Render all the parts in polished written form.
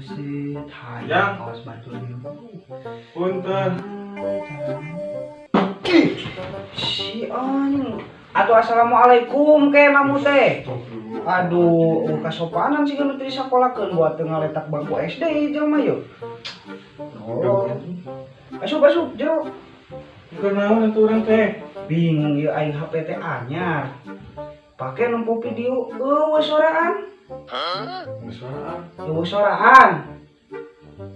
Buset, hayang Yang. Kawas batur ieu. Punten. Ih, si anjing. Atuh assalamualaikum ke namu teh. Aduh, kasopanan sih nu teu disakolakeun buat teu ngaletak bangku SD ieu jelema yeuh. Oh. Asup, asup, jero. Keur naon atuh urang teh? Bingung ieu aing, HP teh anyar. Pake nempo video euweuh soraan. Suara. Euweuh soraan.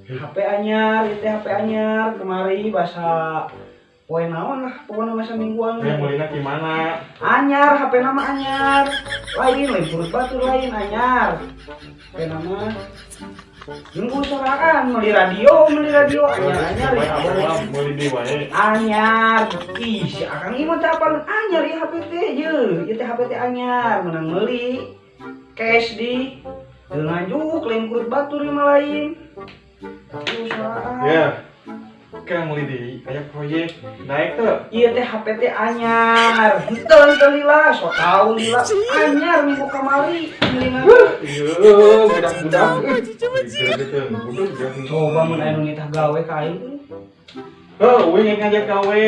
HP anyar, ieu teh HP anyar kemari basa poe naon lah, pokoknya masa mingguan. Eh, meulina di mana? Anyar, HP nama anyar. Lain, lain purut batur, lain anyar. HP nama nunggu soraan, beli radio anyar anyar ya. Meuli di wae. Anyar. Ih, si Akang ieu mah teh apalun anyar ieu HP teh, ye. Ieu teh HP teh anyar, menang meuli. Cash di teu nganjuk, lain kurut batur ieu mah lain. Tapi soraan. Ya. Kan meuli di aya proyek. Naik teu? Ieu teh HP teh anyar. Henteu, henteu lila, so tau lila. Anyar minggu kamari meulina. Iya, budak-budak. Budak. Coba mun aya nu nitah gawe ka aing tuh. Heuh, uing ngajak gawe.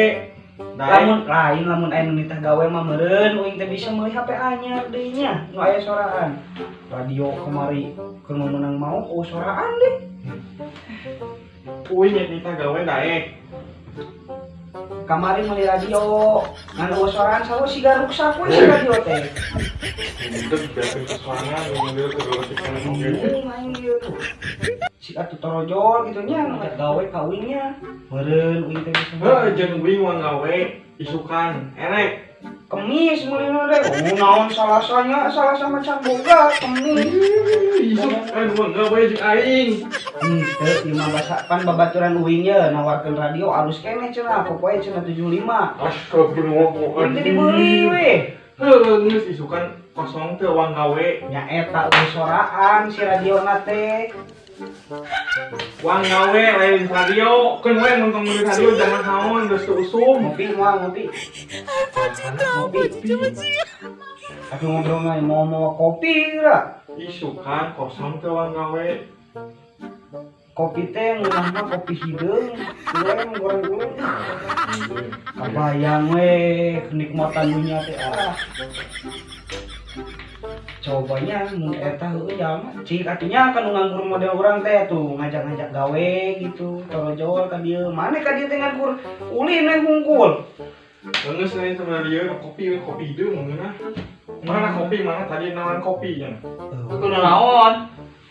Daek. Lamun lain, lamun aya nu nitah gawe mah meureun uing teh bisa meuli HP anyar deui nya, nu aya soraan. Radio kemari keur meunang mau oh soraan deh. Uing nitah gawe, daek. Kamari meuli radio ngan euweuh soraan, sarua siga ruksak we si radio teh. Budak biarkeun kesorangan ngambil ke leutik kana oge. Bingung aing ieu tuh. Si atuh torojol gitu nya nu ngajak gawe ka uing nya. Meureun uing teh bisa. Heuh, jeung uing mah gawe isukan. Erek. Kemis meulina deh. Oh, naon Salasanya, Salasa mah can boga, Kemis. Isukan mah gawe jeung aing. Henteu, ieu mah basa pan babaturan uing ye nawarkeun radio alus keneh cenah, popoe cenah 75. Astagfirullah. Uing teh dibeli we. Heuh, geus isukan kosong teu uang gawe? Nya eta euweuh soraan si radiona teh. Uang gawe lain radio. Keun we mun tong meuli radio jangan naon geus teu usum. Ngopi moal, ngopi? Ngopi. Aduh, ngobrol mah mau mau kopi lah. Isukan kosong teu uang gawe? Kopi teh ngeunah mah kopi hideung, goreng goreng-goreng. Kabayang we kenikmatan dunia teh ah. Cobanya mun eta heueuh jalma cik atunya kan nu nganggur model urang teh tuh ngajak-ngajak gawe gitu, torojol ka dieu. Mane ka dieu teh nganggur ulin we hungkul. Geus lain sama dia kopi we, kopi hideung ngeunah. Mana kopi, mana tadi nawan kopi nya? Kudu naon?